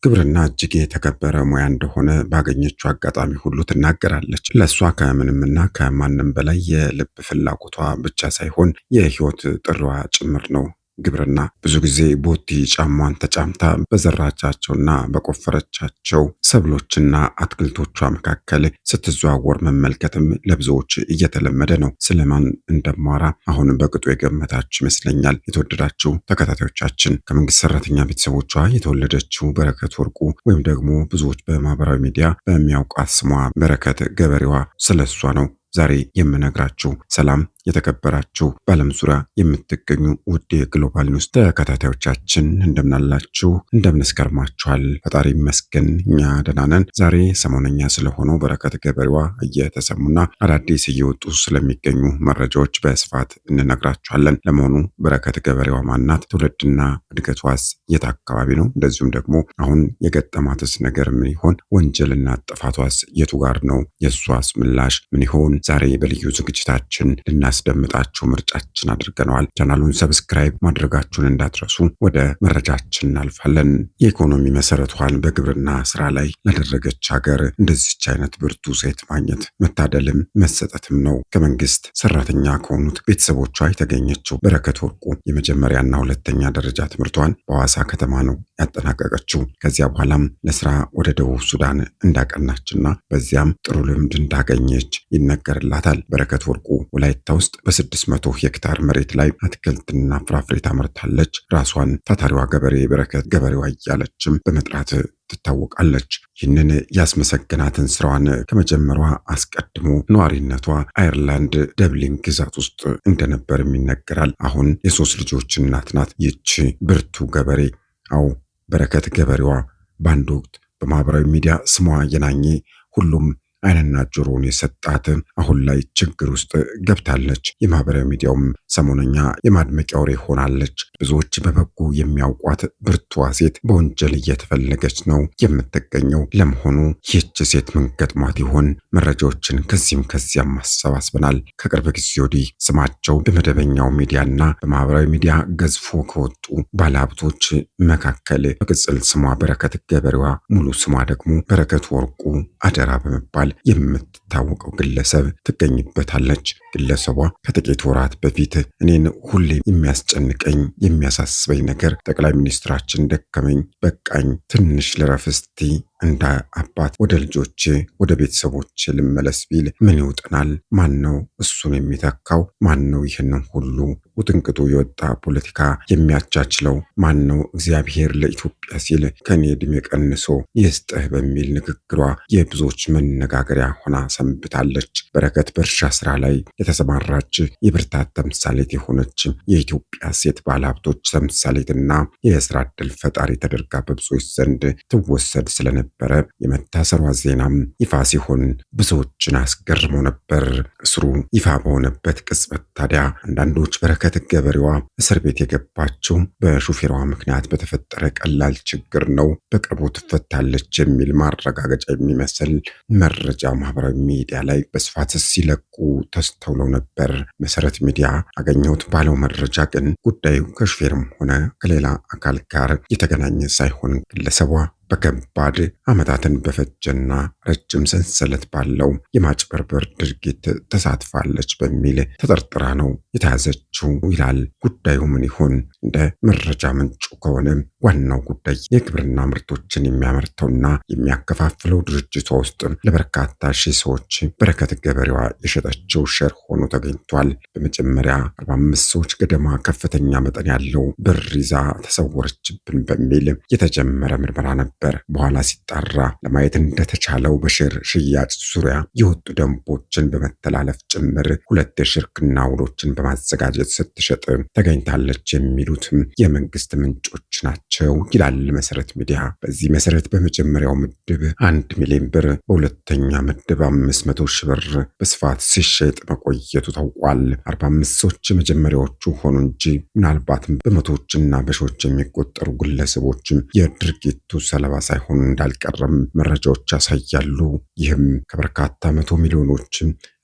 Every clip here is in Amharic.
ግብርና እጅግ የተከበረ ሙያ እንደሆነ ባገኘችው አጋጣሚ ሁሉ ትናገራለች። ለእሷ ከምንምና ከማንም በላይ የልብ ፍላጎቷ ብቻ ሳይሆን የሕይወት ጥሪዋ ጭምር ነው። ግብርና ብዙ ጊዜ ቦቲ ጫሟን ተጫምታ በዘራቻቸውና በቆፈረቻቸው ሰብሎችና አትክልቶቿ መካከል ስትዘዋወር መመልከትም ለብዙዎች እየተለመደ ነው። ስለማን እንደማወራ አሁን በቅጡ የገመታችሁ ይመስለኛል። የተወደዳችሁ ተከታታዮቻችን፣ ከመንግስት ሰራተኛ ቤተሰቦቿ የተወለደችው በረከት ወርቁ ወይም ደግሞ ብዙዎች በማህበራዊ ሚዲያ በሚያውቋት ስሟ በረከት ገበሬዋ፣ ስለሷ ነው ዛሬ የምነግራችሁ። ሰላም የተከበራችሁ በዓለም ዙሪያ የምትገኙ ውድ የግሎባል ኒውስ ተከታታዮቻችን፣ እንደምናላችሁ፣ እንደምንስከርማችኋል። ፈጣሪ ይመስገን እኛ ደህና ነን። ዛሬ ሰሞነኛ ስለሆነው በረከት ገበሬዋ እየተሰሙና አዳዲስ እየወጡ ስለሚገኙ መረጃዎች በስፋት እንነግራችኋለን። ለመሆኑ በረከት ገበሬዋ ማናት? ትውልድና እድገቷስ የት አካባቢ ነው? እንደዚሁም ደግሞ አሁን የገጠማትስ ነገር ምን ይሆን? ወንጀልና ጥፋቷስ የቱ ጋር ነው? የእሷስ ምላሽ ምን ይሆን? ዛሬ በልዩ ዝግጅታችን ልናስደምጣችሁ ምርጫችን አድርገነዋል። ቻናሉን subscribe ማድረጋችሁን እንዳትረሱ። ወደ መረጃችን እናልፋለን። የኢኮኖሚ መሰረቷን በግብርና ስራ ላይ ላደረገች ሀገር እንደዚች አይነት ብርቱ ሴት ማግኘት መታደልም መሰጠትም ነው። ከመንግስት ሰራተኛ ከሆኑት ቤተሰቦቿ የተገኘችው በረከት ወርቁ የመጀመሪያና ሁለተኛ ደረጃ ትምህርቷን በሐዋሳ ከተማ ነው ያጠናቀቀችው። ከዚያ በኋላም ለስራ ወደ ደቡብ ሱዳን እንዳቀናችና በዚያም ጥሩ ልምድ እንዳገኘች ይነገርላታል። በረከት ወርቁ ወላይታ ውስጥ በ600 ሄክታር መሬት ላይ አትክልትና ፍራፍሬ ታመርታለች። ራሷን ታታሪዋ ገበሬ በረከት ገበሬዋ እያለችም በመጥራት ትታወቃለች። ይህንን ያስመሰገናትን ስራዋን ከመጀመሯ አስቀድሞ ነዋሪነቷ አየርላንድ ደብሊን ግዛት ውስጥ እንደነበርም ይነገራል። አሁን የሶስት ልጆች እናት ናት። ይቺ ብርቱ ገበሬ፣ አዎ በረከት ገበሬዋ፣ በአንድ ወቅት በማህበራዊ ሚዲያ ስሟ የናኘ፣ ሁሉም ዓይንና ጆሮውን የሰጣት አሁን ላይ ችግር ውስጥ ገብታለች። የማህበራዊ ሚዲያውም ሰሞነኛ የማድመቂያ ወሬ ሆናለች። ብዙዎች በበጎ የሚያውቋት ብርቱዋ ሴት በወንጀል እየተፈለገች ነው የምትገኘው። ለመሆኑ ይህች ሴት ምን ገጥሟት ይሆን? መረጃዎችን ከዚህም ከዚያም አሰባስበናል። ከቅርብ ጊዜ ወዲህ ስማቸው በመደበኛው ሚዲያና በማህበራዊ ሚዲያ ገዝፎ ከወጡ ባለሀብቶች መካከል በቅጽል ስሟ በረከት ገበሬዋ፣ ሙሉ ስሟ ደግሞ በረከት ወርቁ አደራ በመባል የምትታወቀው ግለሰብ ትገኝበታለች። ግለሰቧ ከጥቂት ወራት በፊት እኔን ሁሌ የሚያስጨንቀኝ የሚያሳስበኝ ነገር ጠቅላይ ሚኒስትራችን ደከመኝ፣ በቃኝ፣ ትንሽ ልረፍ እስቲ፣ እንደ አባት ወደ ልጆቼ ወደ ቤተሰቦቼ ልመለስ ቢል ምን ይውጠናል? ማን ነው እሱን የሚተካው? ማን ነው ይህንን ሁሉ ውጥንቅጡ የወጣ ፖለቲካ የሚያቻችለው? ማን ነው እግዚአብሔር ለኢትዮጵያ ሲል ከኔ ዕድሜ ቀንሶ ይስጥህ በሚል ንግግሯ የብዙዎች መነጋገሪያ ሆና ሰንብታለች። በረከት በእርሻ ስራ ላይ የተሰማራች የብርታት ተምሳሌት የሆነች የኢትዮጵያ ሴት ባለሀብቶች ተምሳሌትና የስራ ዕድል ፈጣሪ ተደርጋ በብዙዎች ዘንድ ትወሰድ ስለነበረ የመታሰሯ ዜናም ይፋ ሲሆን ብዙዎችን አስገርሞ ነበር። እስሩ ይፋ በሆነበት ቅጽበት ታዲያ አንዳንዶች በረከት ገበሬዋ እስር ቤት የገባችው በሹፌሯ ምክንያት በተፈጠረ ቀላል ችግር ነው፣ በቅርቡ ትፈታለች የሚል ማረጋገጫ የሚመስል መረጃ ማህበራዊ ሚዲያ ላይ በስፋት ሲለቁ ተስተውለው ነበር። መሰረት ሚዲያ አገኘሁት ባለው መረጃ ግን ጉዳዩ ከሹፌርም ሆነ ከሌላ አካል ጋር የተገናኘ ሳይሆን ግለሰቧ በከባድ ዓመታትን በፈጀና ረጅም ሰንሰለት ባለው የማጭበርበር ድርጊት ተሳትፋለች በሚል ተጠርጥራ ነው የተያዘችው ይላል። ጉዳዩ ምን ይሆን? እንደ መረጃ ምንጩ ከሆነ ዋናው ጉዳይ የግብርና ምርቶችን የሚያመርተውና የሚያከፋፍለው ድርጅቷ ውስጥ ለበርካታ ሺህ ሰዎች በረከት ገበሬዋ የሸጠችው share ሆኖ ተገኝቷል። በመጀመሪያ 45 ሰዎች ገደማ ከፍተኛ መጠን ያለው ብር ይዛ ተሰወረችብን በሚል የተጀመረ ምርመራ ነበር። በኋላ ሲጣራ ለማየት እንደተቻለው በ share ሽያጭ ዙሪያ የወጡ ደንቦችን በመተላለፍ ጭምር ሁለት የሽርክና ውሎችን በማዘጋጀት ስትሸጥ ተገኝታለች የሚሉት የመንግስት ምንጮች ናቸው ይላል መሰረት ሚዲያ። በዚህ መሰረት በመጀመሪያው ምድብ 1 ሚሊዮን ብር፣ በሁለተኛ ምድብ 500 ሺህ ብር በስፋት ሲሸጥ መቆየቱ ታውቋል። 45 ሰዎች የመጀመሪያዎቹ ሆኑ እንጂ ምናልባትም በመቶዎችና በሺዎች የሚቆጠሩ ግለሰቦችም የድርጊቱ ሰለባ ሳይሆኑ እንዳልቀረም መረጃዎች ያሳያሉ። ይህም ከበርካታ መቶ ሚሊዮኖች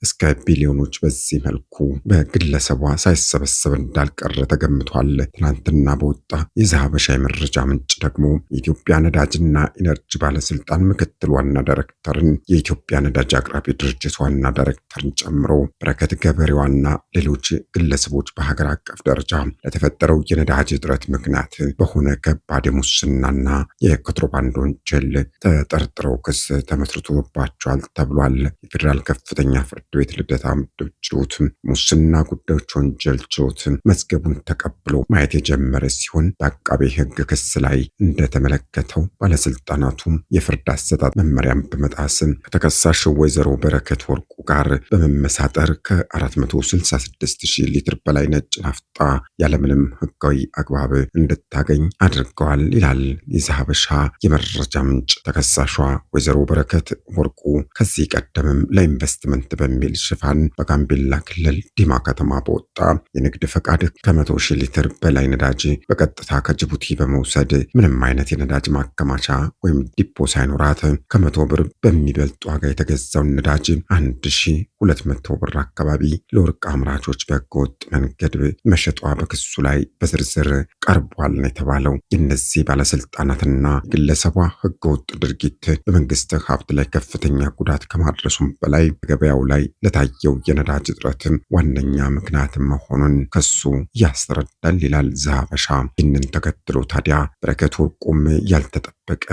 እስከ ቢሊዮኖች በዚህ መልኩ በግለሰቧ ሳይሰበሰብ እንዳልቀረ ተገምቷል። ትናንትና በወጣ የዘሀበሻ የመረጃ ምንጭ ደግሞ የኢትዮጵያ ነዳጅና ኢነርጂ ባለስልጣን ምክትል ዋና ዳይሬክተርን፣ የኢትዮጵያ ነዳጅ አቅራቢ ድርጅት ዋና ዳይሬክተርን ጨምሮ በረከት ገበሬዋና ሌሎች ግለሰቦች በሀገር አቀፍ ደረጃ ለተፈጠረው የነዳጅ እጥረት ምክንያት በሆነ ከባድ የሙስናና የኮንትሮባንድ ወንጀል ተጠርጥረው ክስ ተመስርቶባቸዋል ተብሏል። የፌዴራል ከፍተኛ ፍርድ ቤት ልደታ ምድብ ችሎት ሙስና ጉዳዮች ወንጀል ችሎት መዝገቡን ተቀብሎ ማየት የጀመረ ሲሆን በአቃቤ ሕግ ክስ ላይ እንደተመለከተው ባለስልጣናቱ የፍርድ አሰጣጥ መመሪያን በመጣስ ከተከሳሽ ወይዘሮ በረከት ወርቁ ጋር በመመሳጠር ከ466 ሺህ ሊትር በላይ ነጭ ናፍጣ ያለምንም ሕጋዊ አግባብ እንድታገኝ አድርገዋል ይላል የዘሀበሻ የመረጃ ምንጭ። ተከሳሿ ወይዘሮ በረከት ወርቁ ከዚህ ቀደምም ለኢንቨስትመንት በሚል ሽፋን በጋምቤላ ክልል ዲማ ከተማ በወጣ የንግድ ፈቃድ ከ100,000 ሊትር በላይ ነዳጅ በቀጥታ ከጅቡቲ በመውሰድ ምንም አይነት የነዳጅ ማከማቻ ወይም ዲፖ ሳይኖራት ከ100 ብር በሚበልጥ ዋጋ የተገዛውን ነዳጅ 1200 ብር አካባቢ ለወርቅ አምራቾች በህገወጥ መንገድ መሸጧ በክሱ ላይ በዝርዝር ቀርቧል ነው የተባለው። የእነዚህ ባለስልጣናትና ግለሰቧ ህገወጥ ድርጊት በመንግስት ሀብት ላይ ከፍተኛ ጉዳት ከማድረሱም በላይ በገበያው ላይ ለታየው የነዳጅ እጥረት ዋነኛ ምክንያት መሆኑን ክሱ ያስረዳል ይላል ዘሀበሻ። ይህንን ተከትሎ ታዲያ በረከት ወርቁም ያልተጠበቀ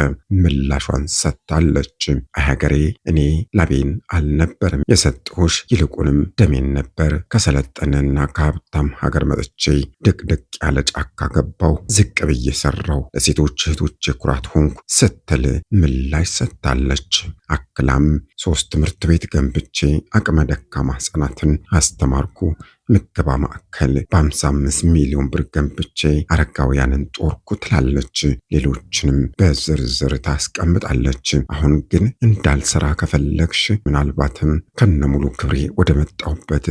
ምላሿን ሰጥታለች። አይ ሀገሬ፣ እኔ ላቤን አልነበርም የሰጠሁሽ፣ ይልቁንም ደሜን ነበር። ከሰለጠነና ከሀብታም ሀገር መጥቼ ድቅድቅ ያለ ጫካ ገባው፣ ዝቅ ብዬ ሰራው፣ ለሴቶች እህቶቼ ኩራት ሆንኩ ስትል ምላሽ ሰጥታለች። አክላም 3 ትምህርት ቤት ገንብቼ አቅመ ደካማ ህጻናትን አስተማርኩ፣ ምገባ ማዕከል በ55 ሚሊዮን ብር ገንብቼ አረጋውያንን ጦርኩ ትላለች። ሌሎችንም በዝርዝር ታስቀምጣለች። አሁን ግን እንዳልሰራ ከፈለግሽ ምናልባትም ከነሙሉ ክብሬ ወደ መጣሁበት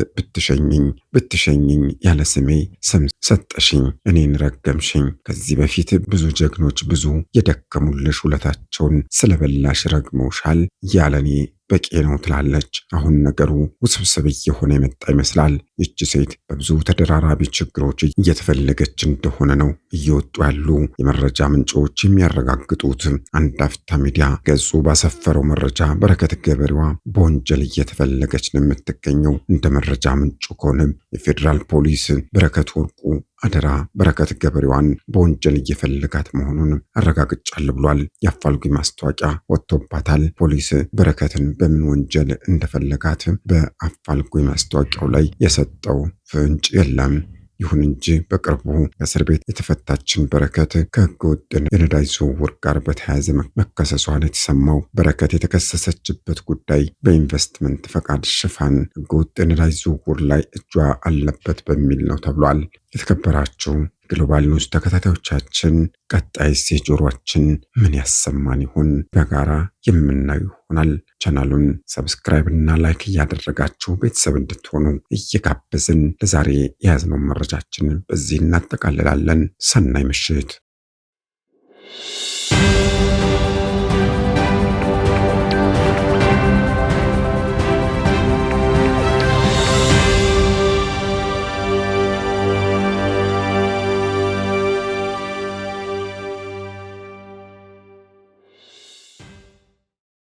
ብትሸኝኝ ያለ ስሜ ስም ሰጠሽኝ፣ እኔን ረገምሽኝ። ከዚህ በፊት ብዙ ጀግኖች ብዙ የደከሙልሽ ውለታቸውን ስለበላሽ ረግመውሻል፣ ያለኔ በቂ ነው ትላለች። አሁን ነገሩ ውስብስብ እየሆነ የመጣ ይመስላል። ይቺ ሴት በብዙ ተደራራቢ ችግሮች እየተፈለገች እንደሆነ ነው እየወጡ ያሉ የመረጃ ምንጮች የሚያረጋግጡት። አንድ አፍታ ሚዲያ ገጹ ባሰፈረው መረጃ በረከት ገበሬዋ በወንጀል እየተፈለገች ነው የምትገኘው። እንደ መረጃ ምንጩ ከሆነ የፌዴራል ፖሊስ በረከት ወርቁ አደራ በረከት ገበሬዋን በወንጀል እየፈለጋት መሆኑን አረጋግጫለሁ ብሏል። የአፋልጉኝ ማስታወቂያ ወጥቶባታል። ፖሊስ በረከትን በምን ወንጀል እንደፈለጋት በአፋልጉኝ ማስታወቂያው ላይ የሰጠው ፍንጭ የለም። ይሁን እንጂ በቅርቡ ከእስር ቤት የተፈታችን በረከት ከህገወጥ የነዳጅ ዝውውር ጋር በተያያዘ መከሰሷን የተሰማው በረከት የተከሰሰችበት ጉዳይ በኢንቨስትመንት ፈቃድ ሽፋን ህገወጥ የነዳጅ ዝውውር ላይ እጇ አለበት በሚል ነው ተብሏል። የተከበራችሁ ግሎባል ኒውስ ተከታታዮቻችን፣ ቀጣይስ የጆሮአችን ምን ያሰማን ይሆን? በጋራ የምናየው ይሆናል። ቻናሉን subscribe እና like እያደረጋችሁ ቤተሰብ እንድትሆኑ እየጋበዝን ለዛሬ የያዝነውን መረጃችንን በዚህ እናጠቃልላለን። ሰናይ ምሽት።